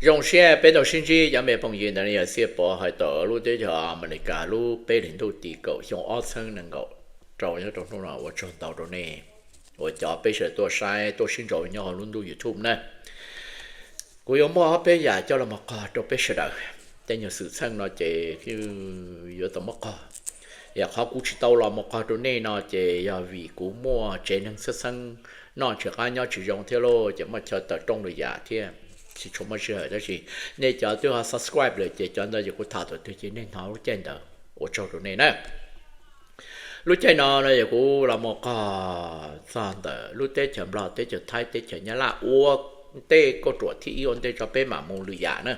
Zoo siab peb tau sib ntsib cov me phooj ywg ntawm no, yog Xiaj Pov hais tawm lub teb chaws Amelikas lub peb hlis ntuj tim kaum xyoo ob txhiab nees nkaum rau nyob rau hnub no ua tsaug ntau rau nej uas coj peb sawv daws tuaj saib tuaj sib ntsib nyob hauv lub ntuj YouTube na. Kuv yuav muaj ob peb yam coj los mus qog rau peb sawv daws. Tej nyuag xwm txheej no ces yuav tau muab qog. Yog qhov kuv tsis tau los mus qog rau nej no ces yog vim kuv muaj tsev neeg txhawb xeeb noj tsis qab nyob tsis zoo thiab lauj, ces muaj chaw tawm rooj lwm yam thiab tsis tshua muaj sij hawm. Tab sis nej cov twb ho subscribe lawm ces cov ntawd ces kuv tham thaum twg ces nej hnov lub caij ntawd, ua tsaug rau nej na. Lub caij no no yog kuv los mus qog txog ntawm lub teb chaws Nplog, teb chaws Thaib, teb chaws Nyab Laj ua ntej kauj ruam thib ib ua ntej tso peb mam mus lwm yam na.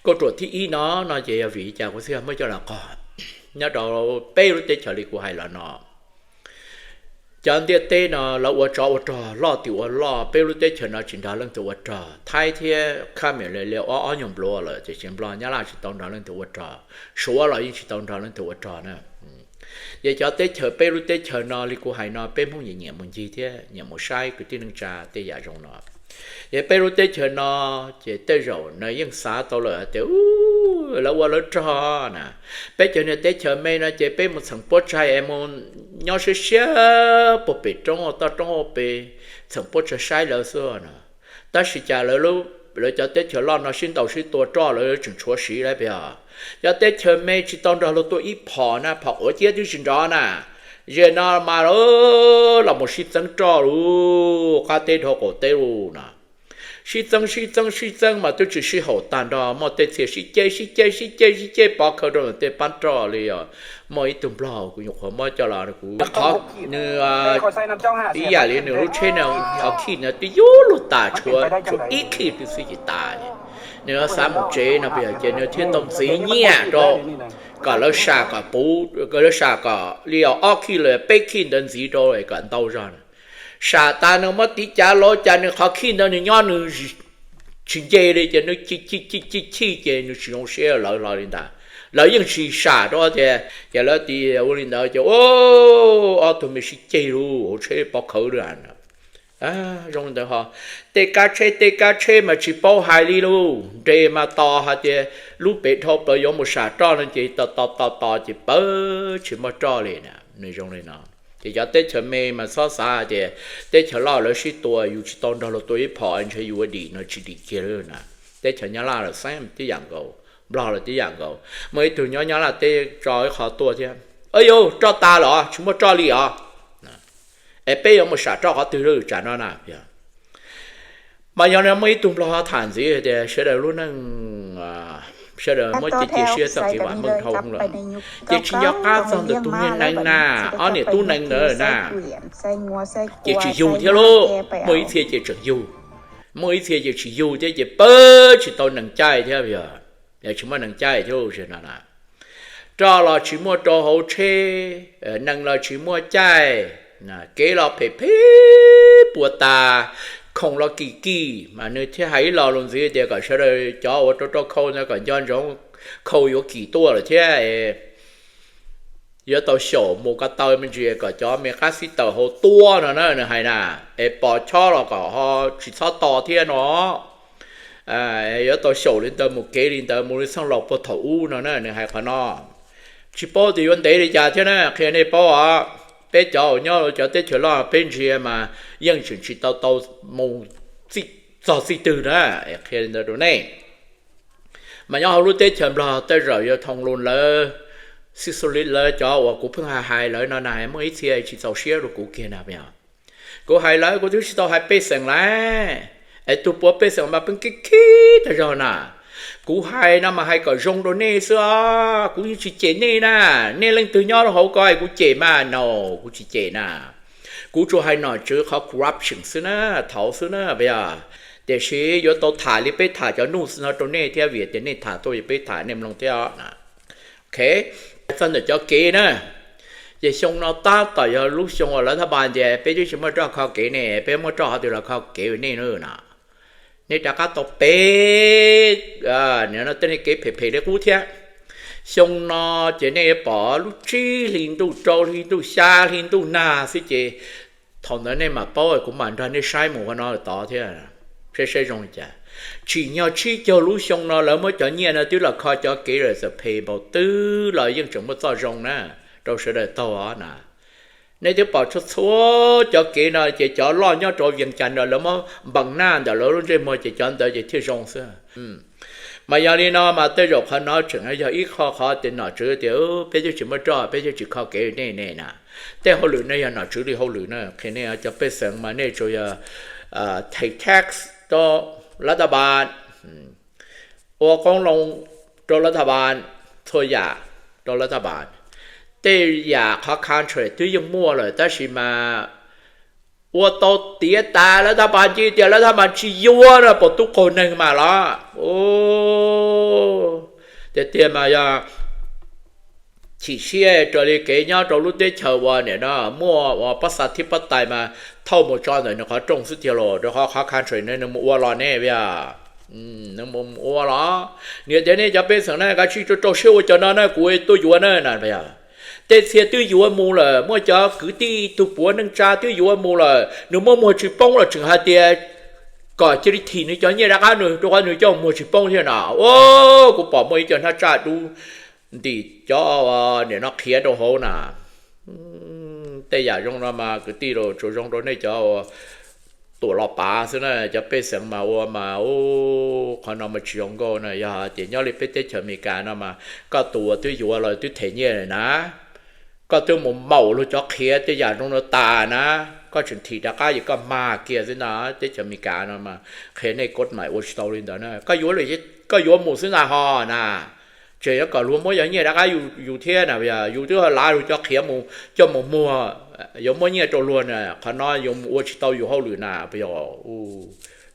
Kauj ruam thib ib no no ces yog vim li cas kuv thiaj muab coj los qog. Nyob rau peb lub teb chaws li kuv hais los no, cov ntiaj teb no lawv ua tsov ua rog loj tim ua loj, peb lub teb chaws no tsis nrog leej twg ua rog. Thaib thiab Khab Mem li ob ob nyuag nplua lawm ces tsis, Nplog Nyab Laj tsis tau nrog leej twg ua rog, Suav los yeej tsis tau nrog leej twg ua rog na. Ces cov teb chaws peb lub teb chaws no li kuv hais no peb Hmoob nyiam nyiam mus ncig thiab nyiam mus saib kwv tij neej tsa tej yam zoo no. Ces peb lub teb chaws no ces tej zaum nws yeej xav tau lawm hais tias lawv ua lawv rog na. Peb cov niag teb chaws me no ces peb mus txheem puab tsaig es mus nyob siab siab puag pem roob toj roob pem txheem puab tsaig saib lawv xwb no. Tab sis cas lawv cov teb chaws loj no sib ntaus sib tua roj lawv tseem tshuav siv lawm pes os. Cov teb chaws me tsis tau nrog luag tua ib phom na, phom quav ciab twb tsis nrov na. Zem no mas los mus sib txeeb roj lug qab teb dhau qaum teb lug no. Sib txeeb sib txeeb sib txeeb mas twb tsis sib haum tag nrho, muaj tej txhia sib ceg sib ceg sib ceg sib ceg pov khawv rau ntawm tej pab roj li os. Muaj ib tug nplog kuv nyuam qhuav muab coj los kuv qhov nws ib yam li nws lub tsheb no qhov khij no twb yuav luag tas, tshuav tshuav ib khij twb xwb ces tas. Nws xav mus tsev no pes yog ces nws thiaj tau ntxiv nyiaj rau kom lawv sam kom puv, lawv sam kom li ob khij los peb khij ntawd ntxiv rau kom ntau zog. Sam tas nws muab tiv cav los cas nws qhov khij ntawd nws nyob nws tsis nce li ces nws chim chim chim ces nws tsis zoo siab lawv hlo li ntag. Lawv yeej tsis sam rau tias, ces lawv tias ua li ntawd ces ob tug me sib ceg lug hauv tsheb pov khawv lug. Zoo li ntawd ho tej kab tsheb tej kab tsheb mas tsis paub hais li lug, nres mas tos hais tias lub pem dhau plaws yuav mus sam roj no ces tos tos tos tos ces pawg tsis muaj roj li na. Nws zoo li no. Ces cov teb chaws me mas txhob xav hais tias teb chaws loj lawv sib tua yus tsis tau nrog luag tua ib phom ntshe yus ua dim no tsis dim kiag li na. Teb chaws Nyab Laj los xeeb tib yam nkaus, Nplog los tib yam nkaus. Muaj ib tug nyob Nyab Laj teb tso ib qho tuaj thiab, Au yau, roj tas los tsis muaj roj li os. Es peb yuav mus sam roj qhov twg lub tsam no na? Mas yog no muaj ib tug Nplog tham ntxiv tias sawv daws lub neej, sawv daws muab cia cia siab txoj kev vam meej dhau lawm, ces tsis nco qab txog ntawm tus niag nees na, ob niam tub nees ntawd na, ces tsis yug thiab lauj. Muaj ib txhia ces tseem yug, muaj ib txhia ces tsis yug thiab ces pawg tsis tau nees caij thiab, yog tsis muaj nees caij thiab no na. Roj los tsis muaj rau hauv tsheb, nees los tsis muaj caij, kev los phem phem puas tas, khoom los kim kim, mas nws thiaj hais ib lo lus ntxiv tias kom sawv daws cov uas rau rau khau ntawd kom nco ntsoov, khau yuav kim tuaj lawm thiab. Yuav tau xyaum mus ko taw me ntsis kom cov me qab xib taws hauv tuab no na, nws hais na, es pos chob los kom ho tsis txhob to thiab no. Yuav tau xyaum li ntawd mus kev li ntawd mus li txheej laus puag thaum ub no na, nws hais qhov no. Tsis paub tias yuav ntev li cas thiab na, qhia nej paub os. Peb cov uas nyob cov teb chaws loj peb ntsia mas yeej tseem tsis tau tau mus txog txij twg na, qhia li ntawd rau nej. Mas nyob hauv lub teb chaws Nplog tej zaum yuav thoo lus lawv, xib xu li lawv cov uas kuv pheej hais hais lawv no na, muaj ib txhia tsis txaus siab rau kuv kiag na. Kuv hais lawv kuv twb tsis tau hais pej xeem lawm, es tus puav pej xeem mas pheej khib khib tag zog na. Kuv hais no mas hais kom zoo rau nej xwb os, kuv yeej tsis cem nej na. Nej leej twg nyob rau hauv ko es kuv cem mas no, kuv tsis cem na. Kuv tsuas hais nom tswv qhov corruption xwb na, thaud xwb na, tiam sis yuav tau tham li peb tham cov nuj no rau nej thiab, vim tias nej tham tuaj peb tham nej mloog thiab. Ok, txog ntawm cov kev na, ces xyoo no tab tom yog lub xyoo uas lawv thaj npas tias peb twb tsis muaj roj kho kev ne, peb muaj roj qhov twg los kho kev nej na no. Nej rov qab tau peb, no tej nej kev phem phem li qub thiab. Xyoo no ces nej yuav pom lub tsib hli ntuj rau hli ntuj xya hli ntuj nag xwb ces thaum ntawd nej mam paub, kuv mam nrog nej saib mus qhov no tod thiab, saib saib zoo li cas. Tsim nyog tsib caug lub xyoo no lawv muab cov nyiaj no twb los kho cov kev lawm, txawm phem npaum twg los yeej tseem muaj txoj zoo na rau sawv daws taug os na. Nej twb pom txhua txhua cov kev no ces cov loj nyob rau Vias Cas no lawv muab npees naj ntawm lawv lub ntsej muag ces cov ntawd ces thiaj zoo xwb. Mas yog li no mas tej zaum qhov no tseem yog ib qho qhov tias nom tswv tias peb twb tsis muaj roj, peb twb tsis kho kev nej ne na. Tej hauj lwm nej yog nom tswv li hauj lwm na, qhia nej cov pej xeem mas nej tsuas yog thev tax rau lav thaj npas, ua qoob loo rau lav thaj npas, txhua yam rau lav thaj npas. Tej yam qhov contract twb yeej muaj lawm tab sis mas ua tau tiav tas, lav thaj npas cia tias lav thaj npas tsis yuav no, pom tub qaug neeg mas los tiag tiag mas yog chim siab raws li kev nyob rau lub teb chaws uas nim no muaj uas pab xa thib pab tais mas thauj mus tso ntawm nws qhov rooj xwb tiag los rau qhov qhov contract ne nws mus ua los ne yog nws mus ua los. Niam tias nej cov pej xeem na kav tsij rau rau siab ua cov no na, kuv tuaj yuav na na. Tej txhia twb yuav mus lawm, muaj cov kwv tij tug puav neej tsa twb yuav mus lawm, nws muaj muag tsis poob los tseem hais tias kom cia li thim nws cov nyiaj rov qab nws rau qhov nws coj muag tsis poob thiab no. Ua kuv pom muaj ib co hnab tsaj dub ntim cov nim no qhiav rau hauv na. Tej yam zoo no mas kwv tij los tsuas zoo rau nej cov tuam los pav xwb na, cov pej xeem mas ua mas ua qhov no mas tsis zoo nkauj na. Yog tias nyob li peb teb chaws Amelikas no mas koj tus uas twb yuav los twb them nyiaj lawm na, koj twb mus maum luag cov qhiav tej yam zoo no tas na, koj tseem thim rov qab es koj mag kiag xwb ntag. Teb chaws Amelikas no mas qhia nej koj mam ua tsis tau li ntawd na, koj yuav mus xwb ntag ho na. Tseem yuav kom luag muab yog nyiaj rov qab yus thiab na, yus twb lav luag cov qhiav mus coj mus muag, yuav muab nyiaj rau luag na, qhov no yus mus ua tsis tau yus hauj lwm na, puas yog?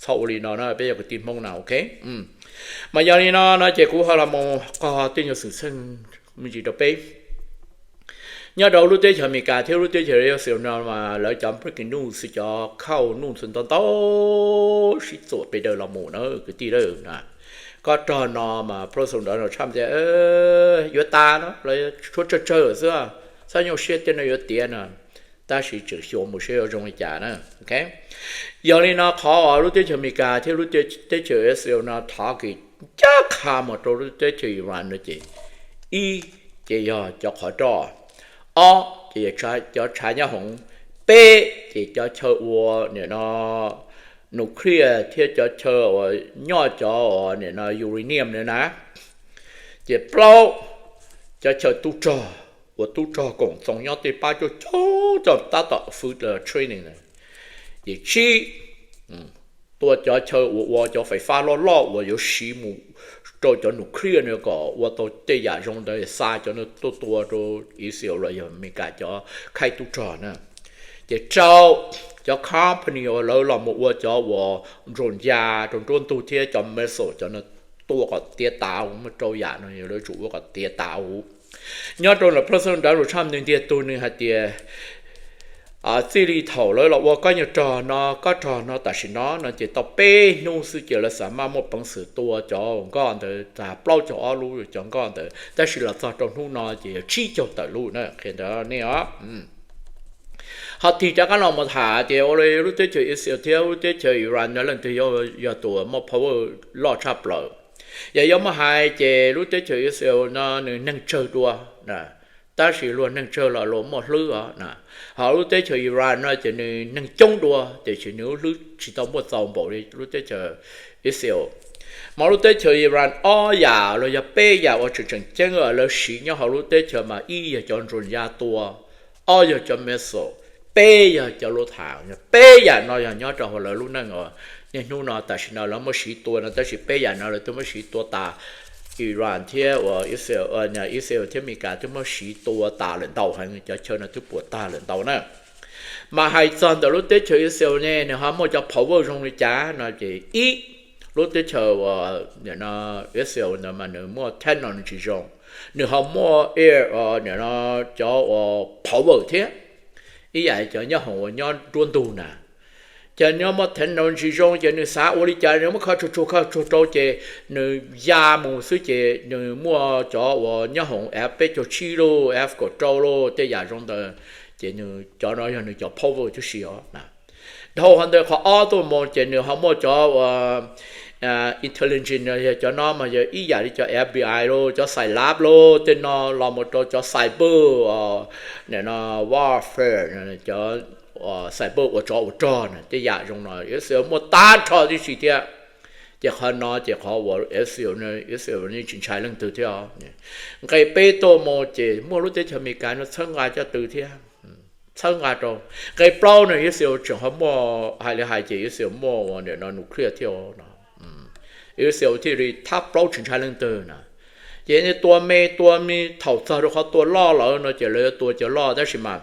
Txhob ua li no na peb yog kwv tij Hmoob na, ok. Mas yog li no no ces kuv ho los mus qog tej nyuag xwm txheej me ntsis rau peb. Nyob rau lub teb chaws Amelikas thiab lub teb chaws Israel no mas lawv cov breaking news, cov khauj news ntau ntau sib txuam pes daws los mus na kwv tij lawm na. Kob rog no mas President Donald Trump tias yuav tas no, lawv tshuav tsawg tsawg xwb, txhob nyuaj siab, tej no yuav tiav no, tab sis tseem xyuas mus saib yuav zoo li cas na. Yog li no qhov uas lub teb chaws Amelikas thiab lub teb chaws Israel no thov kev ncaj qha mus rau lub teb chaws Iran no ces ib ces yog cov qhov roj, ob ces yog cov tshav nyob hoov, peb ces cov chaw ua nim no nuclear thiab cov chaw uas nyoj cov uas nim no uranium na, ces plaub cov chaw tub rog uas tub rog koom txoos nyob tej pab coob coob coj tab tom fwv training, ces tsib tua cov chaw uas ua cov fais fab loj loj uas yuav siv mus rau cov nuclear no kom ua tau tej yam zoo ntawd xa cov no tuaj tua rau Israel los yog Amelikas cov khaib tub rog na. Ces rau cov company uas lawv los mus ua cov uas drone ya rau nruab ntug thiab cov missile cov no tua kom tiav tas, muaj rau yam no lawv tsum ua kom tiav tas. Nyob rau ntawm President Donald Trump nws ntiag tug nws hais tias txij li thaum lawv los ua kob nyuag rog no, kob rog no tam sim no no ces tau peb hnub xwb ces lawv xam maj muaj peev xwm tua cov nkoj ntawd tag plaub caug ob lub cov nkoj ntawd, tab sis los txog rau hnub no ces yog tsib caug tawm lub na, qhia ntawd nej os. Ho tig rov qab los mus tham tias ua li lub teb chaws Israel thiab lub teb chaws Iran no leej twg yog tus muaj power loj tshaj plaws. Yog yuav muab hais ces lub teb chaws Israel no nws neeg tsawg dua, tab sis luag neeg tsawg los luag muaj hlwb os. Ho lub teb chaws Iran no ces nws neeg coob dua tiam sis nws lub hlwb tsis tau muaj txaus npaum li lub teb chaws Israel. Mas lub teb chaws Iran ob yam los yog peb yam uas tseem tseem ceeb lawv siv nyob hauv lub teb chaws mas ib yog cov drone ya tua, ob yog cov missile, peb yog cov lub tham. Peb yam no yog nyob rau hauv lawv lub neej uas niaj hnub no tam sim no lawv muab siv tua no, tab sis peb yam no lawv twb muab siv tua tas. Iran thiab uas Israel, Israel thiab Amelikas twb muab siv tua tas lawm ntau heev, cov chaw no twb puas tag lawm ntau na. Mas hais txog ntawm lub teb chaws Israel ne nws ho muaj cov power zoo li cas no ces ib, lub teb chaws uas Israel ntawd mas nws muaj technology zoo, nws ho muaj air, cov uas power thiab, ib yam cov nyob hoom uas nyob nruab ntug na. Ces nws muaj technology zoo ces nws xav ua li cas nws muab kho tsuag tsuag kho tsuag rau ces nws ya mus xwb ces nws muaj cov uas nyob hoom F peb caug tsib lauj, F kaum rau lauj, tej yam zoo ntawd, ces nws cov no yog nws cov power tib si os. Dhau qhov ntawd qhov ob tuaj mus ces nws ho muaj cov uas intelligence no yog cov no mas yog ib yam li cov F B I los cov xais lab los tej no los mus rau cov cyber, no warfare, cov cyber ua tsov ua rog na, tej yam zoo no Israel muaj tag nrho tib si thiab. Ces qhov no ces qhov uas Israel, Israel yeej tsis ntshai leej twg thiab. Nqe peb tuaj mus ces muaj lub teb chaws Amelikas no txhawb nqa cov twg thiab, txhawb nqa rau. Nqe plaub no Israel tseem ho muaj hais li hais ces Israel muaj ua niam no nuclear thiab no. Israel thiaj li thab plaub tsis ntshai leej twg na. Ces tua me tua me thaum txog rau qhov tua loj lawm no ces lawv yuav tua cov loj tab sis mas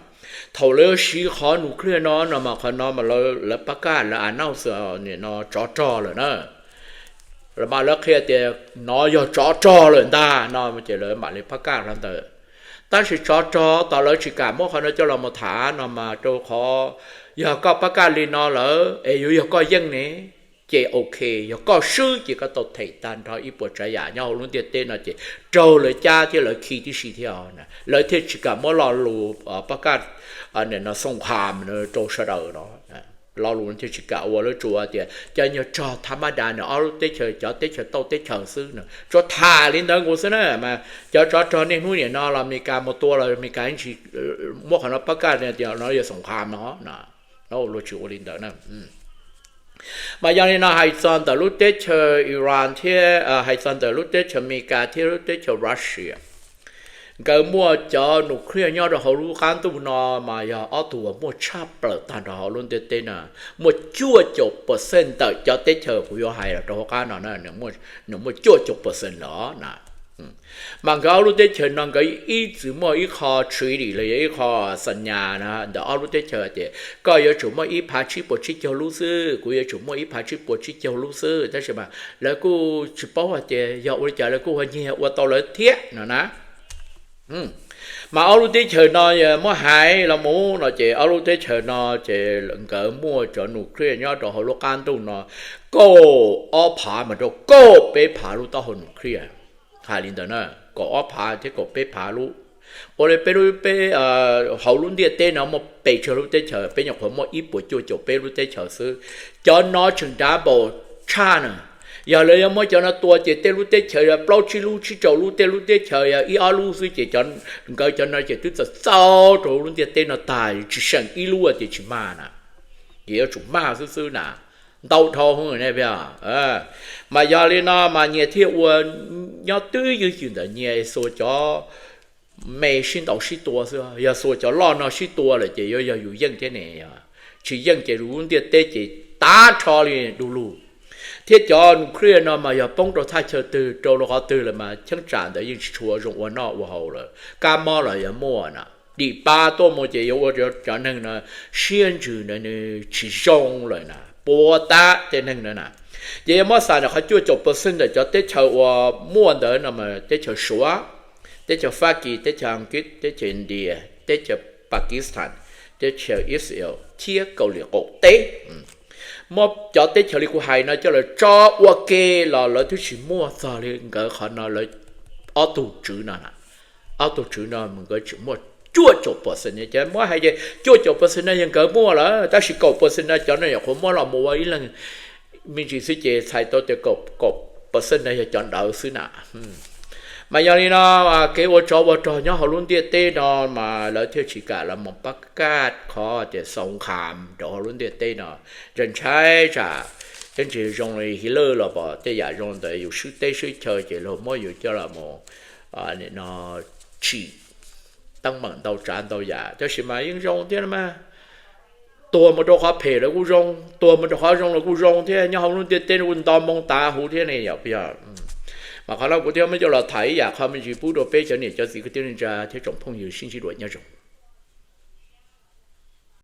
thaum lawv yuav siv qhov nuclear no no mas qhov no mas lawv pab kaj lawv announce no tsov rog lawm na. Lawv mas lawv qhia tias no yog tsov rog lawm ntag no ces lawv mam li pab kaj rau ntawd. Tab sis tsov rog tos lawv tsis kam muab qhov no coj los mus tham no mas rau qhov yog koj pab kaj li no lawm es yuav yog koj yeej ne, ces ok, yog koj swb ces koj tau them tag nrho ib puas tsav yam nyob hauv lub ntiaj teb no ces raug lawv cab thiab lawv khi tib si thiab. Lawv thiaj tsis kam muab lo lus pab kaj no xoo kham rau sawv daws no. Lo lus thiaj tsis kam ua, lawv tsuas tias cov nyuag rog thab mab das nws ob lub teb chaws, cov teb chaws tauj teb chaws xwb no, tsuas tham li ntawd nkaus xwb na mas cov tsov rog niaj hnub niam no los Amelikas mus tua los Amelikas tsis muab qhov no pab kaj tias no yog xoo kham no. Luag tsis ua li ntawd na. Mas yog li no hais txog ntawm lub teb chaws Iran thiab hais txog ntawm lub teb chaws Amelikas thiab lub teb chaws Russia, nkawd muaj cov nuclear nyob rau hauv lub qab ntuj no mas yog ob tug uas muaj tshaj plaws tag nrho hauv lub ntiaj teb no. Muaj cuaj caum percent ntawm cov teb chaws kuv yuav hais los rau hauv qab no na, nws muaj cuaj caum percent los na. Mas nkawd ob lub teb chaws no nkawd ib txwm muaj ib qho treaty los yog ib qho xas nyas na ntawm ob lub teb chaws tias koj yuav tsum muaj ib phav tsib puas tsib caug lub xwb, kuv yuav tsum muaj ib phav tsib puas tsib caug lub xwb, tab sis mas lawv kuj tsis paub hais tias yog ua li cas lawv kuj ho nyiag ua tau lawv thiab no na. Mas ob lub teb chaws no muab hais los mus no ces ob lub teb chaws no ces nkawd muaj cov nuclear nyob rau hauv lub qab ntuj no kaum ob phav mas rau kaum peb phav lub taub hau nuclear. Hais li ntawd na, kaum ob phav thiab kaum peb phav lub. Ua li peb lub, peb hauv lub ntiaj teb no muaj pes tsawg lub teb chaws, peb nyuam qhuav muaj ib puas cuaj caum peb lub teb chaws xwb. Cov no tseem dav npaum tshaj na. Yog lawv yuav muab cov no tua ces tej lub teb chaws yog plaub tsib lub tsib rau lub, tej lub teb chaws yog ib ob lub xwb ces nkawd cov no ces twb txaus txaus rau lub ntiaj teb no tag, tsis seem ib lub tias tsis mag na. Ces yuav tsum mag xwb xwb na. Ntau dhau ne. Mas yog li no mas nyias thiaj ua nyob twj ywm ntawm nyias, xuas cov me sib ntaus sib tua xwb. Yog xuas cov loj no sib tua lawm ces yuav yog yus yeej thiab ne. Tsis yeej ces lub ntiaj teb ces tav rho li du lug. Thiab cov nuclear no mas yog poob rau thaj chaw twg rau qhov twg lawm mas cheeb tsam ntawd yeej tsis tshua zoo ua noj ua haus lawm, kab mob los yuav muaj na. Dim pa tuaj mus ces yuav ua cov neeg no siab ntsws ntawd nws tsis zoo lawm na, puas tab tej neeg no na. Ces yuav muab xav ntawm qhov cuaj caum percent ntawm cov teb chaws uas muaj ntawd no mas teb chaws Suav, teb chaws Fab Kis, teb chaws Askiv, teb chaws India, teb chaws Pakistan, teb chaws Israel thiab Kaus Lim qaum teb. Muab cov teb chaws li kuv hais no coj los tso ua ke los lawv twb tsis muaj txog li nkawd qhov no lawv ob tug tswv no. Ob tug tswv no mas nkawd tseem muaj cuaj caum percent, ces muab hais tias cuaj caum percent no yog nkawd muaj lawm, tab sis kaum percent no cov no nyuam qhuav muab los mus ua ib leeg me ntsis xwb ces txhais tau tias kaum percent no yog cov ntawd xwb na. Mas yog li no, kev ua tsov ua rog nyob hauv lub ntiaj teb no mas lawv thiaj tsis kam los mus pab kaj qhov tias xoo kham rau hauv lub ntiaj teb no. Ntshai tsam ib ntsis zoo li Hitler los pom tej yam zoo ntawd yus swb teb swb chaw ces luag muab yus coj los mus no tsim teeb meem ntau tsav ntau yam, tab sis mas yeej zoo thiab mas. Tuag mus rau qhov phem lawv kuj zoo, tuag mus rau qhov zoo lawv kuj zoo thiab, nyob hauv lub ntiaj teb no kuj nto moo tav huv thiab ne yom. Mas qhov no kuv thiaj muab coj los tham ib yam qho me ntsis pub rau peb cov niam cov txiv kwv tij neej tsa thiab tsoom phooj ywg sib ntsib dua, nyob zoo.